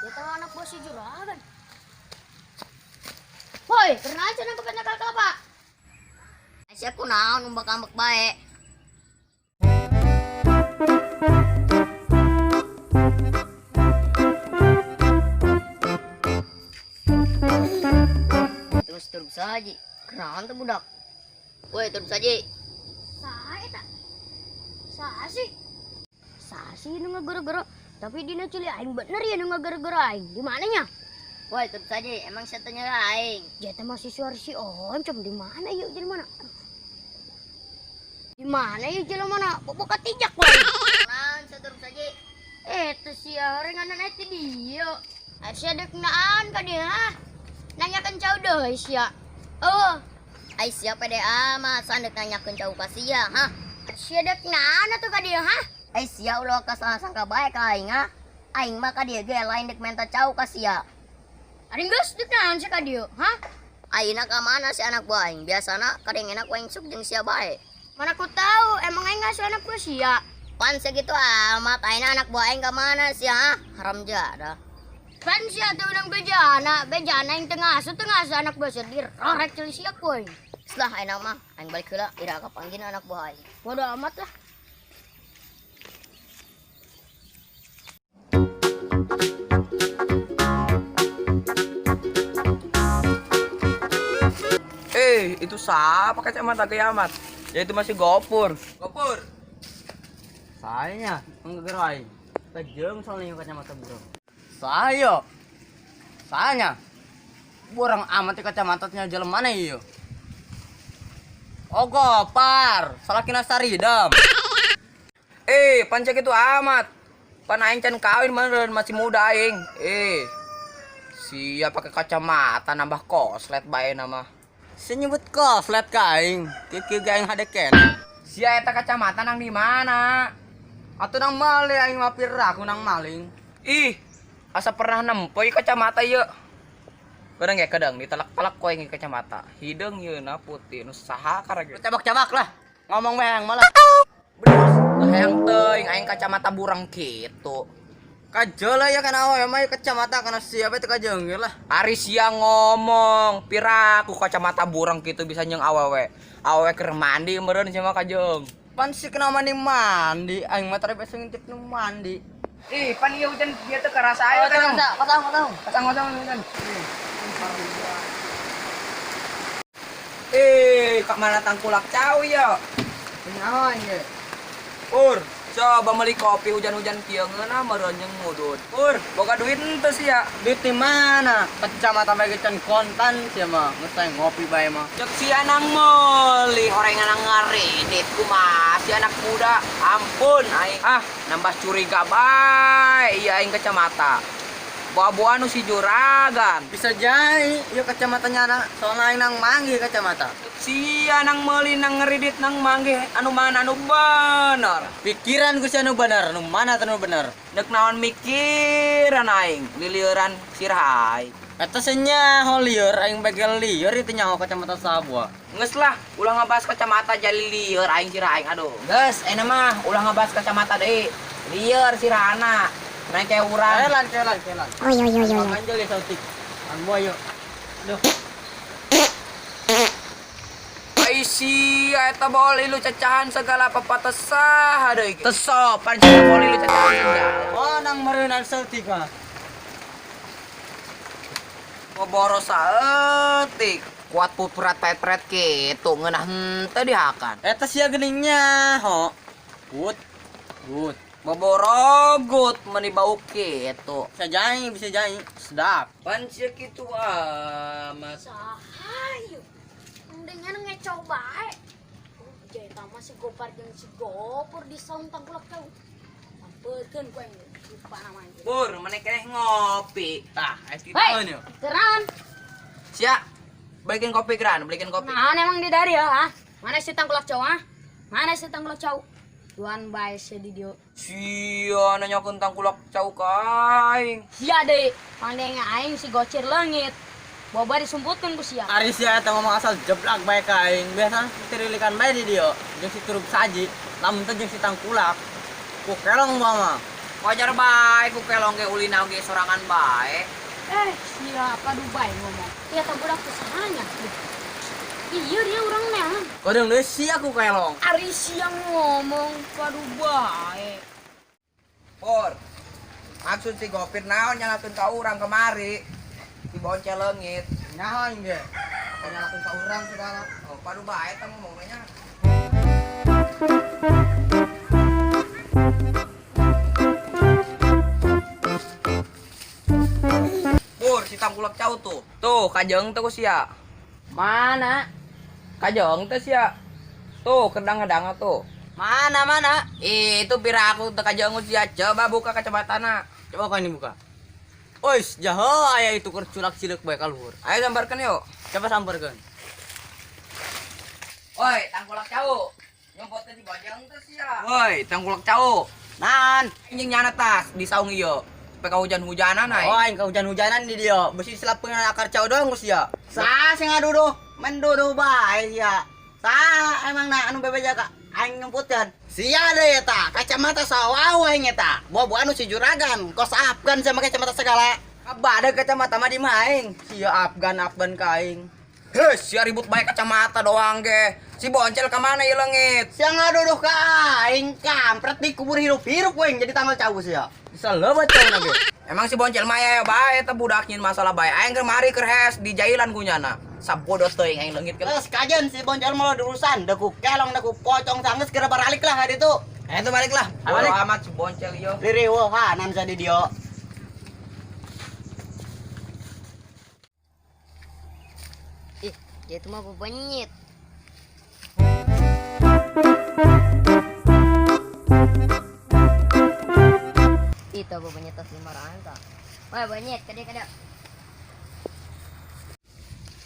Ya tahu anak buah si juragan. Woi, pernah aja nangkep nakal kelapa. Sia kunaon umbak-ambek bae. Terus terus saja. Kenaon tuh budak? Woi, terus saja. Saha eta? Saha sih? Saha sih nu ngagoro-goro? Tapi dina culi aing bener ya nu ngagoro-goro aing. Di mananya? Woi, terus saja. Emang sia tanya aing. Jata masih suara si Oncom di mana yuk jelema mana? Di mana yuk jelema mana? Bobo katijak woi. Kunaon sia terus saja? Eh, teu sia horenganan eta dieu. Sia dek naan ka dia, ha? Nanyakeun cau deui sia. Oh, Ai sia pede amat sandek nanyakeun cau ka sia, hah? Sia dek naan atuh ka dia, ha? Ai sia ulah ka salah sangka bae ka aing, ha? Aing mah ka dieu ge lain dek menta cau ka sia. Ari geus dek naon sia ka dieu, ha? Ayeuna ka mana si anak buah aing? Biasana kadengena ku aing sok jeung sia bae. Mana ku tahu, emang aing ngasuh anak buah sia. Pan segitu amat ayeuna anak buah aing ka mana sia, ha? Haram jadah. Pan sia teh urang bejana, bejana yang tengah asuh tengah asuh anak buah sia dirorek ceuli sia ku aing. Setelah ayeuna mah aing balik heula ira kapanggih anak buah aing. Bodoh amat lah. Eh, itu siapa kacamata kiamat? Ya itu masih Gopur. Gopur. Saya ngegerai. Kejeng soalnya kacamata bro. Saya. Saya. Borang amat ya kacamatanya jalan mana iyo? Oh gopar, salah kina saridam. Eh, pancek itu amat. Pan aing can kawin meureun masih muda aing. Eh. Siapa pakai kacamata nambah koslet bae nama. Saya nyebut koslet ka aing, kiki aing hade kene. Sia eta kacamata nang di mana? Atau nang maling aing mah aku nang maling. Ih, asa pernah nempo ieu kacamata ieu. Kadang ya kadang ditelak-telak ku aing kacamata. Hideung yeuna putih nu saha karek. Cabak-cabak lah. Ngomong bae yang malah. Hayang teuing aing kacamata burang kitu. Kajol lah ya kan awe mah kacamata kana siapa itu kajeungir lah. Ari sia ngomong, piraku kacamata burang kitu bisa jeung awewe. Awewe keur mandi meureun sia mah kajeung. Pan si kena mandi mandi, aing mah tadi besok ngintip nu mandi. Ih, pan ieu hujan dia teu karasa ayo kan. Pasang, pasang. Pasang pasang hujan. Eh, kak mana tangkulak cau ya? Kenyawan ge. Pur, coba beli kopi hujan-hujan kieu ngeunah meureun jeung ngudut. Pur, boga duit henteu sia? Duit di mana? Kacamata bae can kontan sia mah, geus teh ngopi bae mah. Cek sia nang meuli horengan nang ngaredit kumaha si anak muda. Ampun aing ah nambah curiga bae iya aing kacamata. Bawa-bawa nu si juragan. Bisa jai, ieu kacamatanya anak, soalnya aing nang manggih kacamata. Sia nang meuli nang ngeridit nang manggih anu mana anu bener. Pikiran ku sia nu bener, nu mana teh nu bener. Dek naon mikiran aing lilieuran sirah aing. Eta sia nyaho lieur, aing bagel lieur itu nyaho kacamata sabuah. Geus lah, ulah ngabahas kacamata jadi lieur aing sirah aing aduh. Geus, enak mah ulah ngabahas kacamata deui. Lieur sirahana. Naik kayak urang. Kelan, kelan, kelan. Oi oi oi oi. Manjol ya sautik. An boyo. Aduh. Ai sia eta bawa ilu cacahan segala papatesah deui. Tesopan sia bawa ilu cacahan segala. Oh, nang meureunnan sautik mah. Ngoboro saeutik. Kuat pupurat pet-pet kitu ngeunah henteu dihakan. Eta sia geuning nyaho. Gut. Gut. Boborogut meni bau kitu. Bisa jai, bisa jai. Sedap. Pan sia kitu amat. Saha ieu? Mendingan ngecoh bae. Oh, jaya mah si Gopar jeung si Gopur di saung tangkulak cau. Sampeutkeun ku aing lupa namanya. Pur, maneh keneh ngopi. Tah, es kita Hei, yuk. keran. Sia, belikin kopi keran, belikin kopi. Nah, emang di dari ya, ha? Mana si tangkulak cau, ha? Mana si tangkulak cau? Tuan bae sia di dieu. Sia nanyakeun tangkulak cau ka aing. Sia deui, pandeng aing si gocir leungit. Boba disumputkeun ku sia. Ari sia eta ngomong asal jeblak bae ka aing. Biasa tirilikan bae di dieu. Jeung si turub saji, lamun teh jeung si tangkulak. Ku kelong mah. Wajar bae ku kelong ge ulina oge sorangan bae. Eh, siapa Dubai ngomong? Iya, tak budak usahanya. Iya, dia orang neangan. Kadang deui sia ku kelong. Ari siang ngomong padu bae. Pur. Maksud si Gopir naon nyalakeun ka urang kemari? Si boncel leungit. Nyaho aing ge. Nyalakeun ka urang segala. Oh, padu bae teh ngomongnya. Pur, si tangkulak cau tuh. Tuh, kajeng tuh ku sia. Mana? Kajeng teh sia. Tuh, kedang-kedang tuh. Mana mana? Ih, itu pira aku teu kajeng sia. Coba buka kacamatana. Coba kau ini buka. Ois, jaho aya itu keur culak cileuk bae ka luhur. Ayo gambarkan yuk. Coba samperkeun. Woi, tangkulak cau. Nyumputnya di bojong teh sia. Woi, tangkulak cau. Naon? Anjing nyana tas di saung ieu. Sampai hujan-hujanan ai. Oh, aing kahujan-hujanan di dieu. Besi selapeun akar cau doang ku sia. Sa sing ngaduduh, menduduh bae sia. Sa emang na anu bebeja ka aing nyumputkeun. Sia deui eta, kacamata sawau aing eta. Buah-buah anu si juragan, kos Afgan sama kacamata segala. Abada kacamata mah di mah aing. Sia Afgan Afgan ka aing. Heh, sia ribut bae kacamata doang ge. Si boncel ka mana ieu leungit? Sia ngaduduh ka aing kampret dikubur hirup-hirup aing jadi tanggal cau sia. Bisa lebat cau na ge. Emang si boncel mah ya bae eta budak nyin masalah bae. Aing keur mari keur hes di jailan ku nyana. Sabodo teuing aing leungit ke. Terus kajen si boncel mau diurusan, deku kelong, deku pocong sanggeus geura baralik lah hari itu. Eh, itu balik lah. Balik. Bodo amat si boncel ieu. Ririwohanan sa di dieu. Ih, dia itu mah bebenyit. Itu bebenyit tas lima ranta. Wah, benyit, kade kade.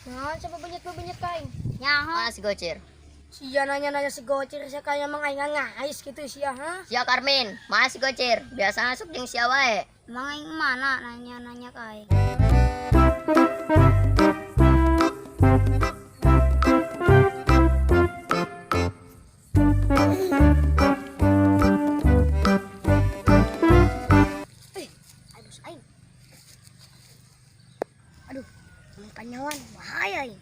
Nah, siapa benyet-benyet kain? Nyaho. Mana si Gocir? Sia nanya-nanya si Gocir, sia kayak emang aing ngais gitu sia, ha? Sia Karmin, mana si Gocir? Biasa masuk jeung sia wae. Emang aing mana nanya-nanya ka aing? Eh, aduh aing. Aduh, kanyawan bahaya aing.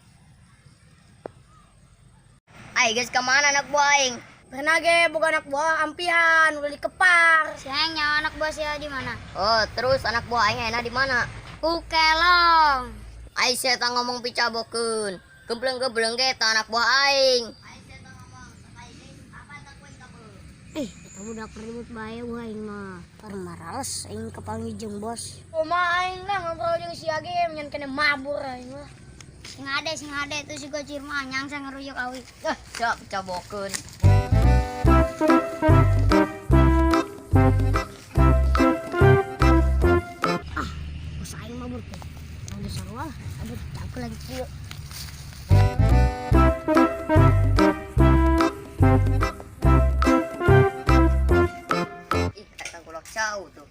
Ai geus ka mana anak buah aing? Pernah ge boga anak buah ampihan, udah dikepar. Si aing nyawa anak buah sia di mana? Oh, terus anak buah aing enak di mana? Ku kelong. Ai sia tah ngomong picabokeun. Gembleng-gembleng ge tah anak buah aing. Eh, eta budak ribut bae wah aing mah. Tar marales aing kapanggih jeung bos. Kumaha aing lah ngobrol jeung sia ge nyen kene mabur aing mah. Sing ade itu si Gocir mah nyangsa ngeruyuk awi. Eh, sia picabokeun. Ah, bos aing mabur teh. Ada sarua lah, ada aku lagi kieu. Ih, eta kulak cau tuh.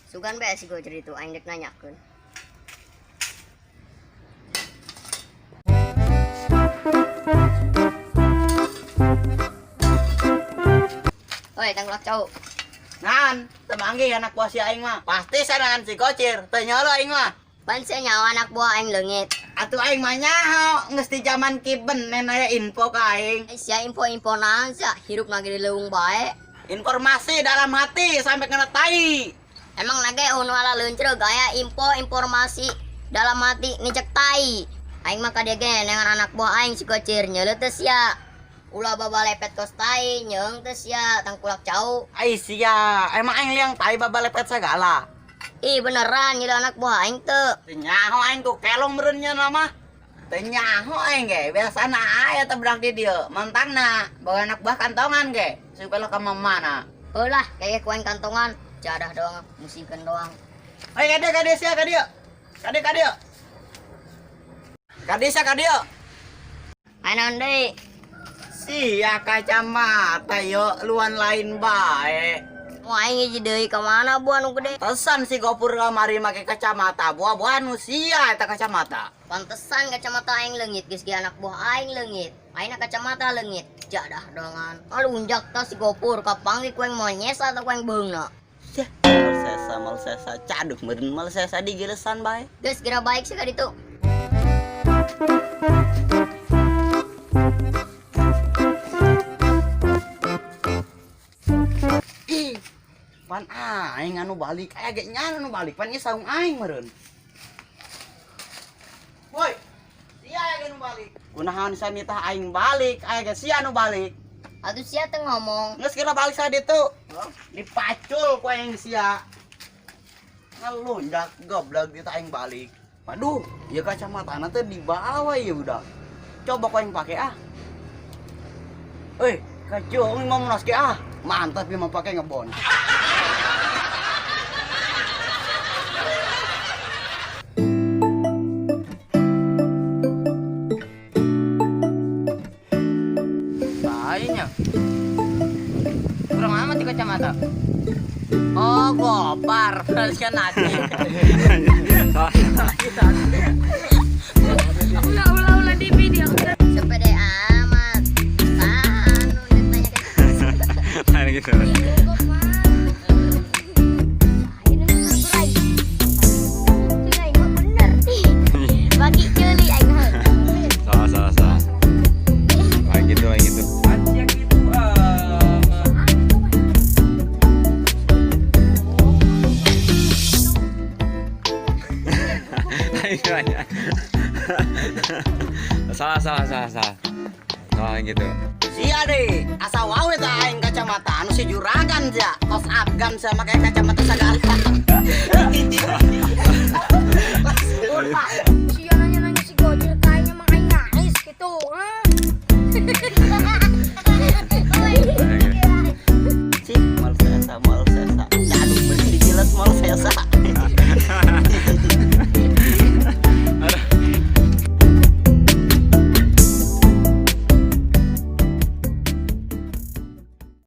Sugan bae si Gocir itu aing dek nanyakeun. Oi, tangkulak cau. Ngan, temanggih anak buah si aing mah. Pasti sarangan si Gocir, teu nyolo aing mah. Pan sia nyawa anak buah aing leungit. Atuh aing mah nyaho, geus di zaman kiben nen aya info ka aing. Ai sia info-info naon sia, hirup nage di leuweung bae. Informasi dalam hati sampai kena tai. Emang nage unu ala leuncreug aya info informasi dalam hati ngejek tai. Aing mah kade ge dengan anak buah aing si Gocir nyeuleut teu sia. Ulah baba lepet kos tai, nyeung teu sia tangkulak cau. Ai sia, emang aing liang tai baba lepet segala. Ih beneran nyeuleut anak buah aing teu. Teu nyaho aing ku kelong meureun nya mah. Teu nyaho aing ge, biasana aya teh budak di dieu. Mentangna bawa anak buah kantongan ge, supaya lo ka mana. Heulah, kayak ku aing kantongan, jadah doang, musikeun doang. Oi kade kade sia kade. Kade kade. Kade sia kade. Ayo naon deui? Sia kacamata yo luan lain bae. Mau aing hiji deui ka mana buah nu gede? Tesan si Gopur kamari make kacamata, buah-buahan nu sia eta kacamata. Pantesan kacamata aing leungit geus ge anak buah aing leungit. Aing kacamata leungit, jadah dongan. Aduh unjak tas si Gopur kapanggih ku aing monyes atau ku aing beungna. Ceh, mal sesa mal sesa caduk meureun mal sesa digilesan bae. Geus geura baik sih ka ditu. Ih, pan aing anu balik, aya ge nya anu balik, pan ieu saung aing meureun. Woi, sia aya ge nu balik. Kunaon sanita aing balik, aya ge sia anu balik. Atuh sia teu ngomong. Geus kira balik sa ditu. Dipacul ku aing sia. Ngelunjak goblok di aing balik. Waduh, ieu kacamatana teh dibawa ieu budak. Coba ku aing pake ah. Eh, kacung mau munas ge ah. Mantap ieu mah pake ngebon. Bahayanya. Kurang amat di kacamata. Oh, Gopar, kan lagi. Ulah ulah ulah di video. Sepede amat. Tahan nu ditanya ke. Lain gitu. Aing aing mah bener. Bagi ceuli aing mah. Salah salah salah. Lain gitu lain gitu. Anjir gitu. Ah. Lain lain. Salah salah salah salah. Salah gitu. Sia deh, asa wawe tah aing kacamata anu si juragan sia. Kos Afgan sia make kacamata sagala. Sia nanya-nanya si Gojir kayaknya emang aing ngais gitu. Hah?